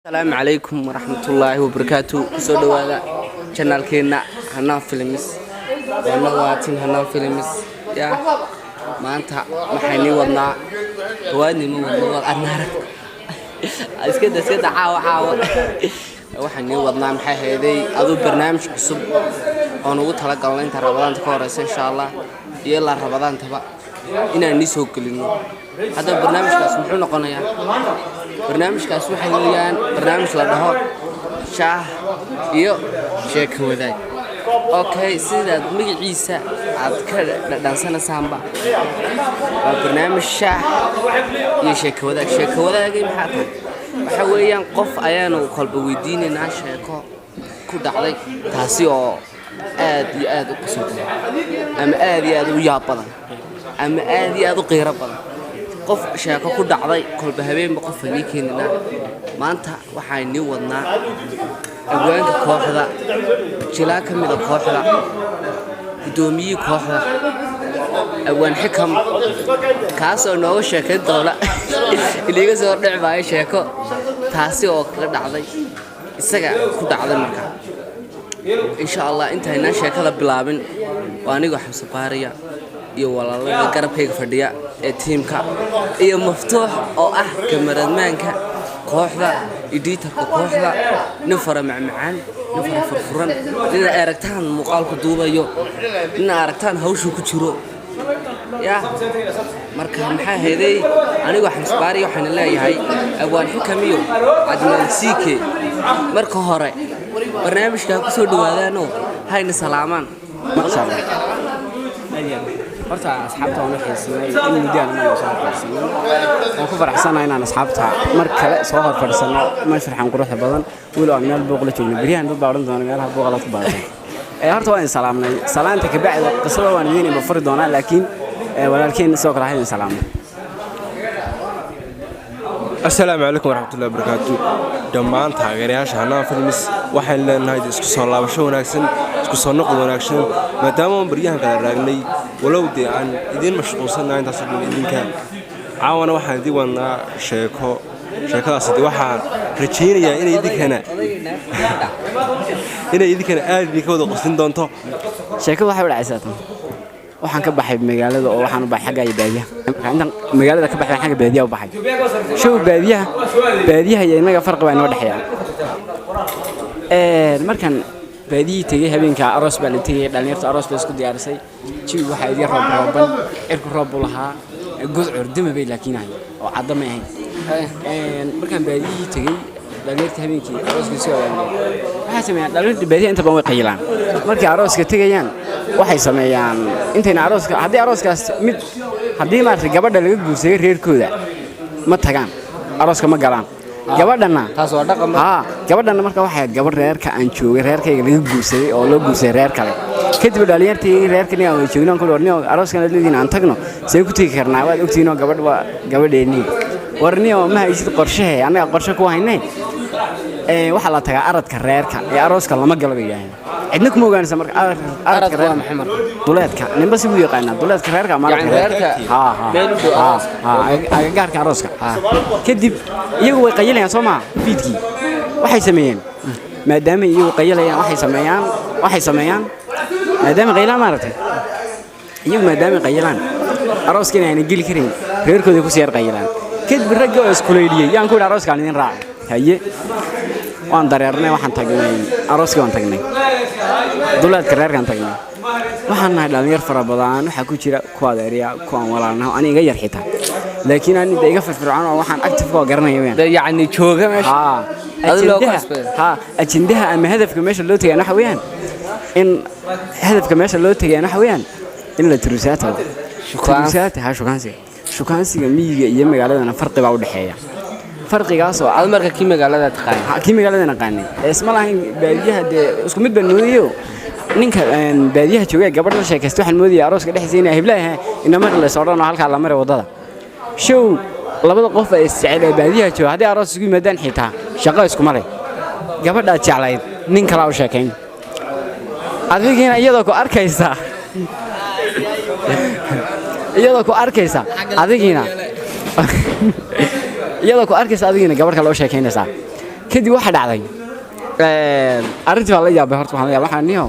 Asalaamu calaykum waraxmatullaahi wabarakaatu. Kusoo dhawaada channelkeena Hanaan Films. Waana waatin Hanaan Films. Ya maanta maxay nii wadnaa? Gawaadni ma wadno, waad arnaarag iskada iskada. Caawa caawa waxaan nii wadnaa, maxay hayday, aduu barnaamij cusub oon ugu talagalnay inta Ramadaanta ka horeysa, insha Allah, iyo ilaa Ramadaantaba inaan nii soo gelino. Haddaba barnaamijkaas muxuu noqonayaa? Barnaamijkaas waxay weeyaan barnaamij la dhaho Shaah iyo Sheeko Wadaag. Okay, sidaad magaciisa aad ka dhadhansanaysaanba, waa barnaamij shaah iyo sheeko wadaag. Sheeko wadaagay maxaa tahay? Waxa weeyaan qof ayaanu kolba weydiinaynaa sheeko ku dhacday, taasi oo aad iyo aad u qosol badan, ama aad iyo aad u yaab badan, ama aad iyo aad u qiiro badan. Qof sheeko ku dhacday kolba habeenba qof aynii keeninaa. Maanta waxaan nii wadnaa abwaanka kooxda, jilaa ka mida kooxda, guddoomiyihii kooxda, Abwaan Xikam, kaasoo nooga sheekayn doona, iliga soo dhici maayo, sheeko taasi oo kaga dhacday, isaga ku dhacday. Markaa insha Allah intaynaan sheekada bilaabin, waa anigoo Xamse Baariya iyo walaalada garabkayga fadhiya ee tiimka iyo Maftuux oo ah cameramanka kooxda, editorka kooxda, nin fara macmacaan, nin fara furfuran, nina aragtaan muuqaalku duubayo, nina aragtaan hawshuu ku jiro. Ya marka maxaa hayday, anigoo Xamse Baariya waxaana leeyahay Abwaan Xikamiyo Cadnaan Siike marka hore barnaamijka ha ku soo dhawaadaanoo hayna salaamaan. Masha Allah. Horta asxaabta waan u xiisanay in muddo aan inaan soo horfadhisanay. Waan ku faraxsanahay inaan asxaabta mar kale soo horfadhisano masraxan quruxda badan, weli aan meel buuq la joogno. Beryahan dad baa odhan doona meelaha buuqa laad ku badatay. Horta waan salaamnay. Salaanta kabacdi qisada waan idiin iba furi doonaa, laakiin walaalkeen sidoo kale ha idin salaamno. Asalaamu calaykum waraxmatullahi wabarakaatu. Dhammaan taageerayaasha Hanaan Films waxaan leenahay isku soo laabasho wanaagsan, isku soo noqod wanaagsan, maadaama aan baryahan kala raagnay, walow dee aan idiin mashquulsannahay intaasoo dhan idinka. Caawana waxaan idiin wadnaa sheeko. Sheekadaas de waxaan rajaynayaa inay idinkana aad idinka wada qosin doonto. Sheekadu waxay u dhacaysaa tan: waxaan ka baxay magaalada oo waxaan u baxay xagga iyo baadiyaha. Marka intaan magaalada ka baxay baan xagga baadiyaha u baxay. Show baadiyaha iyo innaga farqi baa inoo dhexeeya. Markaan baadiyihii tegey, habeenka aroos baa la tegey. Dhalinyarta aroos bay isku diyaarisay. Jawi waxaa idin roob rooban, cirku roob buu lahaa, gudcur dima bay laakiin ahay oo cadda may ahayn. Markaan baadiyihii tegey, dhalinyarta habeenkii arooska soo abaabulay waxay sameeyaan, dhalinyarta baadiyaha inta badan way qayilaan markay arooska tegayaan. Waxay sameeyaan intayna arooska, haddii arooskaas mid, haddii maaragtay gabadha laga guursaday reerkooda, ma tagaan, arooska ma galaan gabadhana. Taas waa dhaqan. Haa, gabadhana marka waxay ahayd gabadh reerka aan joogay, reerkayga laga guursaday oo loo guursaday reer kale. Kadib dhalinyartii reerka nin aan wada joogno aan ku warniyo, arooskan aad leedihiin aan tagno, see ku tegi karnaa? Waad ogtihiin oo gabadh waa gabadheennii. Warniyo, ma haysid qorshehe, annaga qorshe ku haynee. Waxaa la tagaa aradka reerka ee arooska lama galo, bay yidhaaheen. Cidna kuma ogaanaysa marka aradka Aradka waa reerka. Maxay marka? Duleedka, ninba si buu yaqaanaa, duleedka reerka ama aradka. Yacni reerka haa haa meel u dhow haa arooska. Haa, agagaarka arooska. Kadib iyagu way qayilayaan, soo maha? Fiidkii waxay sameeyeen, maadaama iyagu qayilayaan, waxay sameeyaan maadaama qaylaan, maaragtay, iyagu maadaama qayilaan, arooska inayna geli karayn, reerkooda ku sii yar qayilaan. Kadib ragga oo iskuleyliyey yaan ku yidhi, "Arooskaan idin raacay." Haye, waan dareernay, waxaan tagnay arooskii. Waan tagnay duleedka reerkaan tagnay. Waxaan nahay dhalinyar fara badan. Waxaa ku jira kuwa adeerya, kuwaan walaalnaha, ani iga yar xitaa, laakiin ani de iga firfircoon oo waxaan active oo garanaya weyaan. De yacni jooga meesha. Haa. Adi loo ajendaha qasbay. Haa, ajendaha ama hadafka meesha loo tagayaan waxa weeyaan in hadafka meesha loo tagayaan waxa weeyaan in la turusaata. Shukaansi. Turusaata, ha, shukaansiga. Shukaansiga miyiga iyo magaaladana farqi baa u dhexeeya, farqigaas oo ah Adi marka kii magaalada taqaana? Ha, kii magaalada naqaanay ee isma lahayn baadiyaha dee isku mid baan moodayo. Ninka baadiyaha jooga ee gabadh la sheekaysta waxaan moodaya arooska dhexdiisa inay heblaha inamar la soo dhan oo halkaa la maray waddada. Show labada qof ee isjecel ee baadiyaha jooga haddii aroos isugu yimaadaan xitaa shaqo iskuma leh. Gabadhaad jeclayd nin kalaa u sheekayn, adigiina iyadoo ku arkaysa, adigiina iyadoo ku arkaysa, adigiina gabadh kale u sheekaynaysaa. Kadib waxa dhacday arrintii baa la yaabay. Horta waxaan la yaabay, waxaan niyo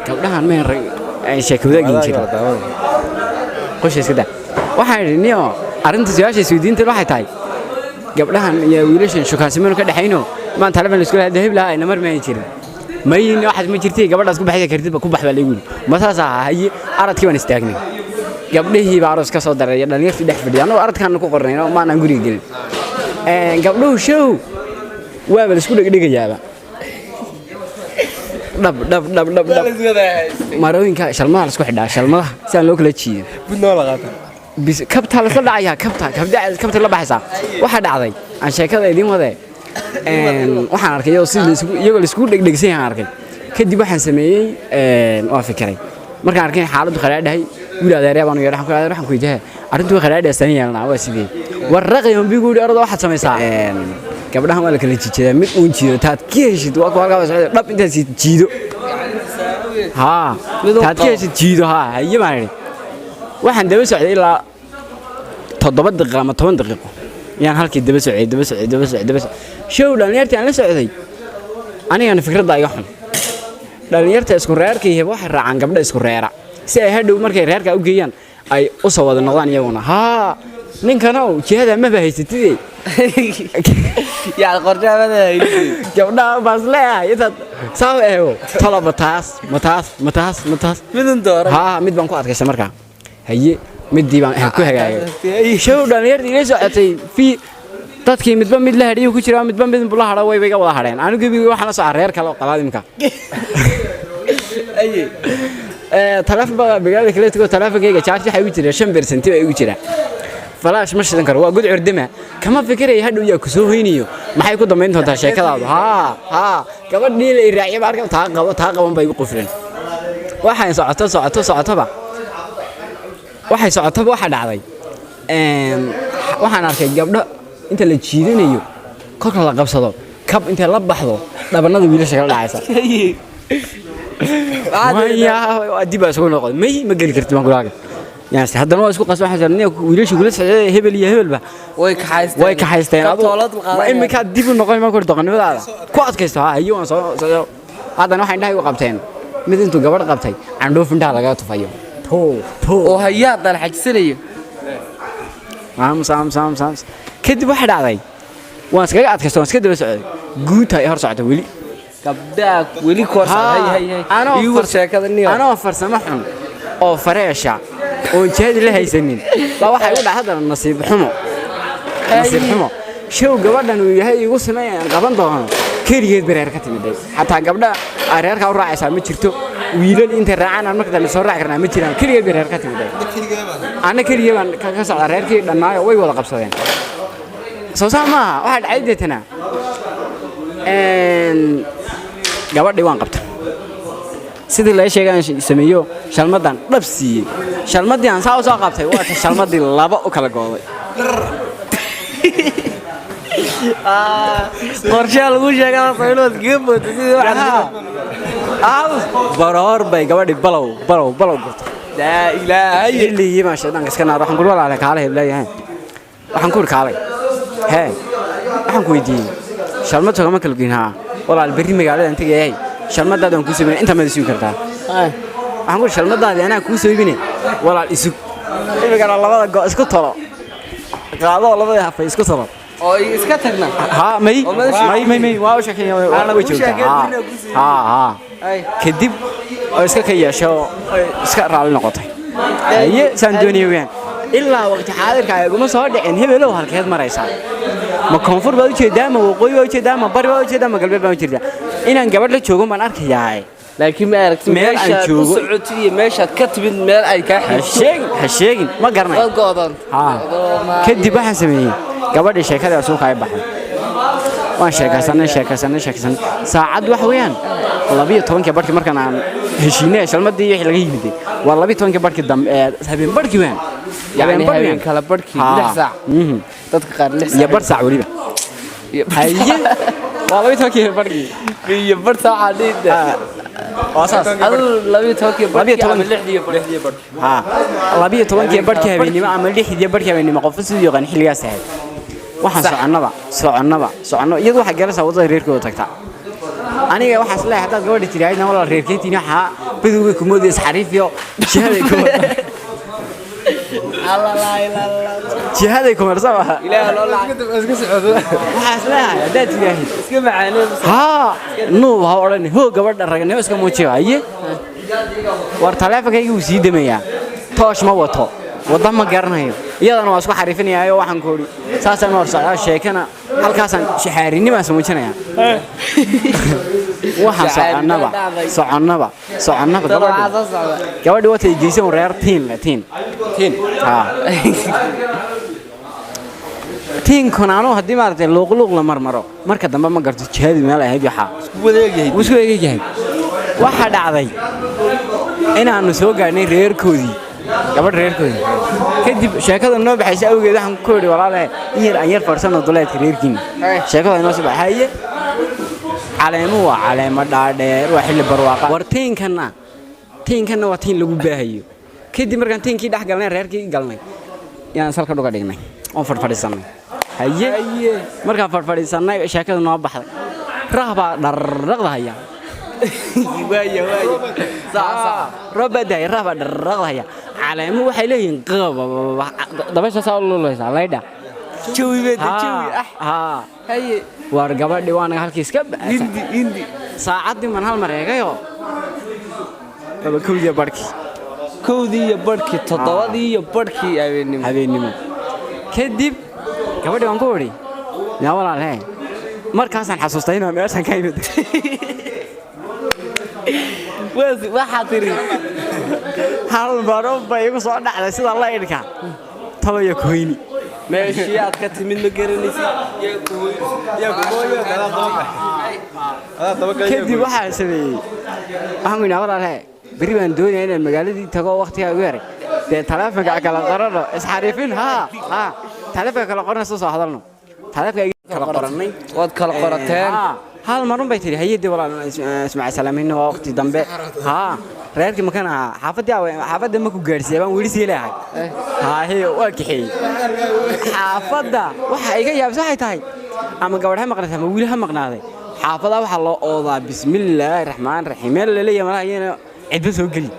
gabdhahan meen rag ay sheeko wadaagin jirin, qosha iska daa. Waxaan idhi niyo, arrinta su-aasha isweydiinta waxay tahay gabdhahan iyo wiilashan shukaansimanu ka dhexayno maan taleefon la isku lahaa heblaha ayna mar maahan jirin mayin waxaas ma jirtay, gabadhaas ku baxaysa kartid ba ku bax baa laygu yidhi. Ma saas ahaa? Haye, aradkii baan istaagnay, gabdhihii baa aroos ka soo dareeya, dhalinyartii dhex fadhiya, annagoo aradkaana ku qornayno maanaan guriga gelin. Gabdhuhu show waaba la isku dhegdhegayaaba, dhab dhab dhab dhab dhab, marooyinka shalmadaha la isku xidhaa, shalmadaha si aan loo kala jiidin. Midna waa la qaataa. Bis kabtaa la isla dhacayaa, kabta kabda kabta la baxaysaa. Waxaa dhacday aan sheekada idiin wadee, waxaan arkay iyagoo si laisugu iyagoo la iskugu dhegdhegsan yahay aan arkay. Kadib waxaan sameeyey, waa fikiray markaan arkay in xaaladdu khadhaadhahay. Wiil adeeryaa baan u yeedhay, waxaan ku adeer, waxaan ku weydiiyay arrintu way khadhaadhahay, saan yeelnaa? Waa sidee? War raqayon bigu yidhi, orada waxaad samaysaa, gabdhahan waa la kala jiijadaa, mid uun jiido taad ka heshid waa ku halkaa socda, dhab intaad sii jiido, haa, taad ka heshid jiido. Haa, haye baan idhi. Waxaan daba socday ilaa 7 daqiiqo ama 10 daqiiqo yaan halkii daba socday, daba socday, daba socday, daba socday. Show dhalinyartii aan la socday, anigana fikradda iga xun, dhalinyarta isku reerka iyo waxay raacaan gabdha isku reera si ay hadhow markay reerka u geeyaan ay u soo wada noqdaan iyaguna. Haa, ninkanow jihada maba haysatide. Yani qorshaha. Gabdhaha baas leeyahay intaad saa u eego tolo, ma taas, ma taas, ma taas, ma taas? Midun doora. Haa, mid baan ku adkaystay markaa. Haye, midii baan ku hagaagay. Show dhalinyartii ila socotay fi dadkii midba mid la hadhiyo ku jira, midba mid la hadho, way iga wada hadheen. Anigu gebigii waxaan la socaa reer kale oo qabaad imika. Taleefon baa magaalada kale tago, taleefonkayga charge waxaa igu jira 5% baa igu jira, flash ma shidan karo, waa god curdama. Kama fikiraya hadhow yaa ku soo hoynayo, maxay ku dambayn doontaa sheekadaadu. Haa haa, gabadhii la iraaciya ba arka, taa qabo, taa qaban bay igu qufleen. Waxaan socoto socoto socotoba, waxay socotoba, waxaa dhacday, waxaan arkay gabdho inta la jiidanayo kolka la qabsado kab intay la baxdo dhabanada wiilasha kala dhacaysa. Maya, dib baa isugu noqday, may ma geli kartid baan kulaaga. Yaani haddana waa isku qasban, waxaan isir wiilasha kula socday hebel iyo hebelba way kaxaysteen. Way kaxaysteen. Kabtoolad. Ma imika dib u noqon ma kor doqonnimadaada ku adkaysto. Ha, iyo waan soo soo haddana waxay indhaha igu qabteen mid intuu gabadh qabtay candhuuf indhaha lagaga tufayo, too too. Oo hayaa dal xajisanayo. Aamus, aamus, aamus, aamus. Kadib waxa dhacday waan iskaga adkaysto, waan iska daba socday, guuta ay hor socota weli. Gabdhaha weli koorsan? Hay hay hay. Anoo Ii war sheekada niyo. Anoo farsamo xun oo fareesha oon jihadi la haysanin baa waxay u dhacday haddana nasiib xumo, nasiib xumo, show gabadhan uu yahay igu sameey aan qaban doono keligeed bay reer ka timiday. Xataa gabdha ay reerkaa u raacaysaa ma jirto, wiilal intay raacaan aan marka dambe soo raaci karnaa ma jiraan. Keligeed bay reer ka timiday, anna keligee baan ka socdaa, reerkii dhannaayo way wada qabsadeen. Soo saa maaha? Waxaa dhacay deetana gabadhii waan qabtay sidii laga sheegay aan sameeyo, shalmadan dhab siiyey. Shalmadii aan saa u soo qabtay waa ta shalmadii laba u kala gooday. Qorshaha lagu sheegay saylood kaga booto sidii waxa. Baroor bay gabadhii balow balow balow gurtay. Laa ilaaha. Xilligii baan shaydaanka iska naar. Waxaan ku walaale kaale heblayahay, waxaan ku kaalay hee, waxaan ku weydiiyey shalmad sogama kala goyn. Haa walaal, berri magaaladan tegayay, shalmadaada waan kuu soo inta maad isugi kartaa? Waxaan ku shalmadaadii anaa kuu soo iibine, walaal isug, imikana labada go isku tolo qaado, labada hafay isku tolo. Oo iska tagna. Haa, may may may may, waa u sheekeyn, way joogtaa. Haa haa haa. Kadib oo iska ka yeesho oo iska raali noqotay. Haye, saan doonaya weyaan. Ilaa waqti xaadirka ay iguma soo dhicin hebelow halkeed maraysaa, ma koonfur baad ujeedaa, ma waqooyi baad ujeedaa, ma bari baad ujeedaa, ma galbeed baan ujeedaa? Inaan gabadh la joogo baan arkayaa. Laakiin ma aragtid Meel aan meeshaad u joogo. socotid iyo meeshaad ka timid meel ay kaa Ha xigto. sheegin, ha sheegin, ma garanay. Waad go'doon. Haa, kadib waxaan sameeyey gabadhii sheekada suuqa ay baxay, waan sheekaysanay, sheekaysanay, sheekaysanay. Saacad waxa weeyaan 12-kii barhkii markaan aan heshiinay shalmadii wixii laga yimiday, waa 12-kii barhkii dambe ee habeen barhkii weeyaan. Yani barh habeen weeyaan. kala barhkii, Haa. 6 saac. Dadka qaar 6 iyo saac. Bar saac weliba. Haye, waa 12-kii barhkii. Iyo bar saaca dhiida. Waa saas. Adigu 12-kii barhkii 12 ama 6-dii barhkii. Haa, 12-kii barhkii habeennimo ama 6-dii barhkii habeennimo, qofka siduu yaqaan xilligaas ahayd. Waxaan soconnaba, soconnaba, soconno, iyadu waxay garanaysaa waddada reerkooda tagtaa. Aniga waxaas leeyahay, haddaad gabadha tiraahidna, walaal, reerkeetiin waxaa badowgay kumoodaya isxariifiyo jihaday ku jihaday kumarsa. Ilaah loo lacag. Waxaas leeyahay haddaad tiraahid Iska macaanee. Haa, nuub ha odhan, hoo gabadha ragnimo iska muujiyo. Haye, war taleefonkayga wuu sii damayaa, toosh ma wato, wadda ma garanayo, iyadana waa isku xariifinayaayo. Waxaan ku odhi saasaan hor socdaa, sheekana halkaasaan shaxaarinimaas muujinayaa. Waxaan soconnaba, soconnaba, soconnaba, Waxaa gabadhi soo socda. Gabadhi watay geysan reer tiin le, tiin. Tiin. Haa, tiinkuna anuu haddii maaragtay luuqluuq la marmaro, marka dambe ma garto jihadii meel ahayd waxaa wadeegyahay. Wuu isku eegyahay. Waxaa dhacday inaannu soo gaadhnay reerkoodii, gabadh reerkoodii. Kadib sheekada noo baxaysa awgeed waxaan ku idhi, walaalahe, in yar aan yar fadhsano duleedka reerkiina, sheekada inoo soo baxay. Haye, caleemuhu waa caleemo dhaadheer, waa xilli barwaaqa. War tiinkanna, tiinkanna waa tiin lagu baahayo. Kadib markaan tiinkii dhex galnay, reerkii galnay, yaan salka dhuga dhignay oon fadhfadhiisannay. Haye, markaan fadhfadhiisannay, sheekada noo baxday, rah baa dharraqda haya. Waaya waaya. Sax sax. Roob baa daaya, rah baa dharraqda haya, caleemuhu waxay leeyihiin qaba, dabaysha saa u lulaysaa laydha. Jawi bee jawi ah. Haa. Haye. War gabadhi waa naga halkii iska ba'asa. Hindi hindi. Saacaddii man hal mar eegayo, laba kowdiya barhkii. 1:30, 7:30 habeenimo. Habeennimo. Kadib gabadhi waan ku idhi, yaa walaal, hee, markaasaan xasuustay inaan meeshan ka imid. Waxaa tiri hal maro bay igu soo dhacday sida laydhka taloya koyni. Meeshii aad ka timid ma garanaysid. Kadib waxaan sameeyey, waxaan ku idhi, walaal, hee, berri baan doonayaa inaan magaaladii tago, waqtigaa ugu yaray dee taleefonka kala qorano, isxariifin. Haa haa, taleefonka kala qorano, soo hadalno, taleefonka kala qorannay. Waad kala qorateen. Haa, hal marun bay tiri, hayadii walaal, ismaaciil salaamina, waa waqti dambe. Haa, reerkii makan ahaa, xaafadii aaway, xaafadda ma ku gaadhsiiya baan weli sii leeyahay. Haahe, waa kaxeeyey xaafadda. Waxa iga yaabsa waxay tahay, ama gabadh ha maqnaatay ama wiil ha maqnaaday, xaafadaha waxaa loo oodaa bismillaahi raxmaan raxiim, meel laleeyahay malaha iyana cidba soo geli.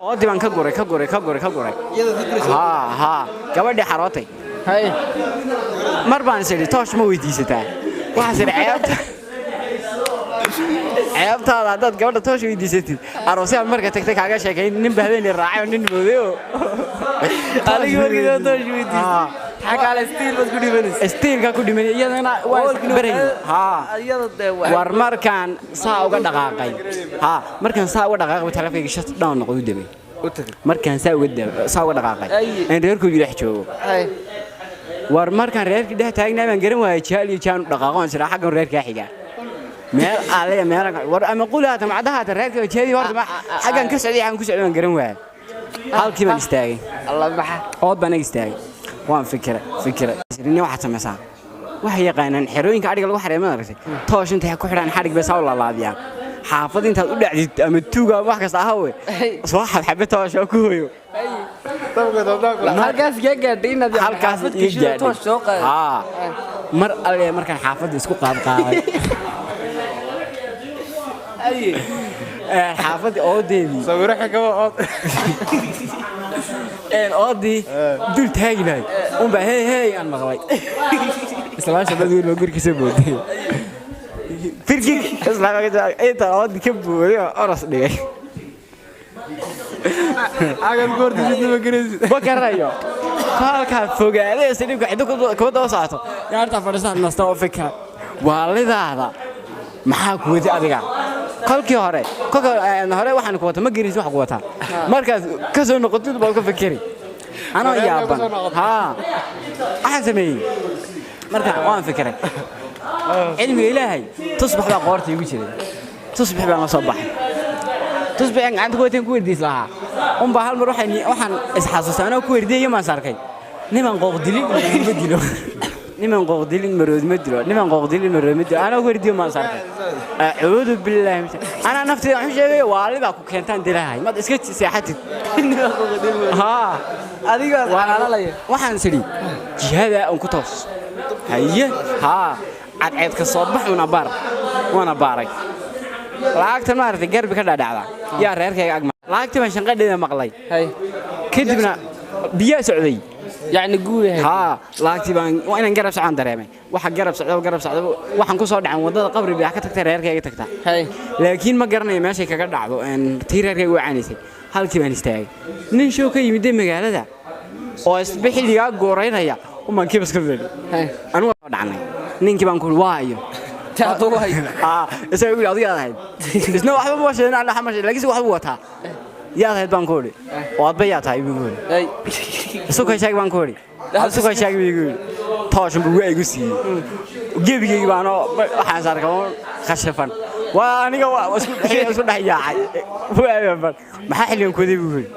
Oodii baan ka guray, ka guray, ka guray, ka guray. Haa haa, gabadhii xarootay. Mar baan is idhi, toosh ma weydiisataa? Waxaas idhi, ceebta ceebtaada haddaad gabadha toosh weydiisatid, aroosyaad marka tagtay kaaga sheekayn, ninba habeenii raacay oo nin mooday oo Adiga markii toosh weydiisay. Haa. Xagga stiil baad ku dhimanaysa. Stiilka ku dhimanay, iyadana waa isbaray. Haa. Iyada dee waa. War markaan saa uga dhaqaaqay, haa, markaan saa uga dhaqaaqay, taleefankayga shut down noqday, u damay. U tagay. Markaan saa uga dhaqaaqay in reerkoodii dhex joogo. War markaan reerkii dhex taagnaa baan garan waayay jaal iyo jaanu dhaqaaqo, aan siraa xaggan reerkaa xigaa meel alle meel. War ama qulaata macdaha reerka jeedi horta xaggan ka socday, xaggan ku socday baan garan waayay. Halkii baan istaagay. Allah maxa. Ood baan ag istaagay, waan fikiray, fikiray. Nin waxaad samaysaa, waxay yaqaanaan xerooyinka adhiga lagu xareeyo, ma aragtay? Toosh intay ku xidhaan xadhig bay saa u laalaadiyaan. Xaafad intaad u dhacdid ama tuuga ama wax kasta ahawe, soo xabxabe toosh oo ku hoyo. Halkaas kaa gaadhay inaad Halkaas xaafad ii gashido gaadhay. Toosh soo qaaday. Haa, mar alle markaan xaafadda isku qaadqaaday, xaafadii oodeedii Sawiro xigaba ood. Oodii dul taagnahay unbaa hey hey aan maqlay. Islaasha dad weyn baa guriga soo booday, firkig intaan oodii ka booday oo oros dhigay. Agan goortiisa ma garaysid. Ma garanayo halkaa fogaaday saliibka ciddo kuma daba socoto. Yaarta fadhiisaan, nasta oo fikra waalidaada maxaa ku wadi adiga. Kolkii hore, kolka hore waxaan ku wata ma garanaysid, wax ku wataa markaad ka soo noqotid baad ka fikiri. Anoo yaaban, haa, waxaan sameeyey marka waan fikiray. Cilmiga Ilaahay, tusbax baa qoorta igu jiray, tusbax baan la soo baxay, tusbaxan gacanta ku wateen ku werdiis lahaa unbaa hal mar waxaan isxasuustay anoo ku werdiyay maan sarkay, niman qooqdilin marood ma dilo, niman qooqdilin marood ma dilo, niman qooqdilin marood ma dilo, anoo ku werdiyo maan sarkay. Acuudu billaahi min anaa naftayda waxaan sheegay, waalidaa ku keentaan dilahay, maad iska seexatid. Haa. Adigaa xalaalaya. Waxaan sidhi jihada un ku toos. Haye, haa, cadceed ka soo bax una baar, waana baaray lacagtan, maaragtay, garbi ka dhaadhacda yaa reerkayga agma. Lacagtii baan shanqadheeda maqlay. Hay. Kadibna biyaa socday. Yacni guudahay. Haa, lacagtii baan waa inaan garab socon dareemay. Waxa garab socda, garab socda, waxaan ku soo dhacan wadada qabri baa ka tagtay, reerkayga tagta. Hay. Laakiin ma garanayo meeshay kaga dhacdo. Tii reerkayga waa canaysay. Halkii baan istaagay, nin show ka yimid magaalada oo isba xilligaa gooraynaya umaan kibas ka riday. Hay. Anigu waa soo dhacnay, ninkii baan ku uri waayo. Taado waay. Aa, isaga igu yidhi, adiga aad ahayd? Isna waxba ma sheegin, anna waxba ma sheegin, laakiin waxbuu wataa. Yaad ahayd baan ku idhi, oo adba yaa tahay buu igu yidhi. Hay. Isu kay sheeg baan ku idhi, isu kay sheeg buu igu yidhi. Tooshan buu waa igu siiyey gebigeygi baanoo waxaan saarkamo khashafan. Waa aniga, waa isku dhex yaacay. Waa maxaa xilligan kuwaday buu yidhi.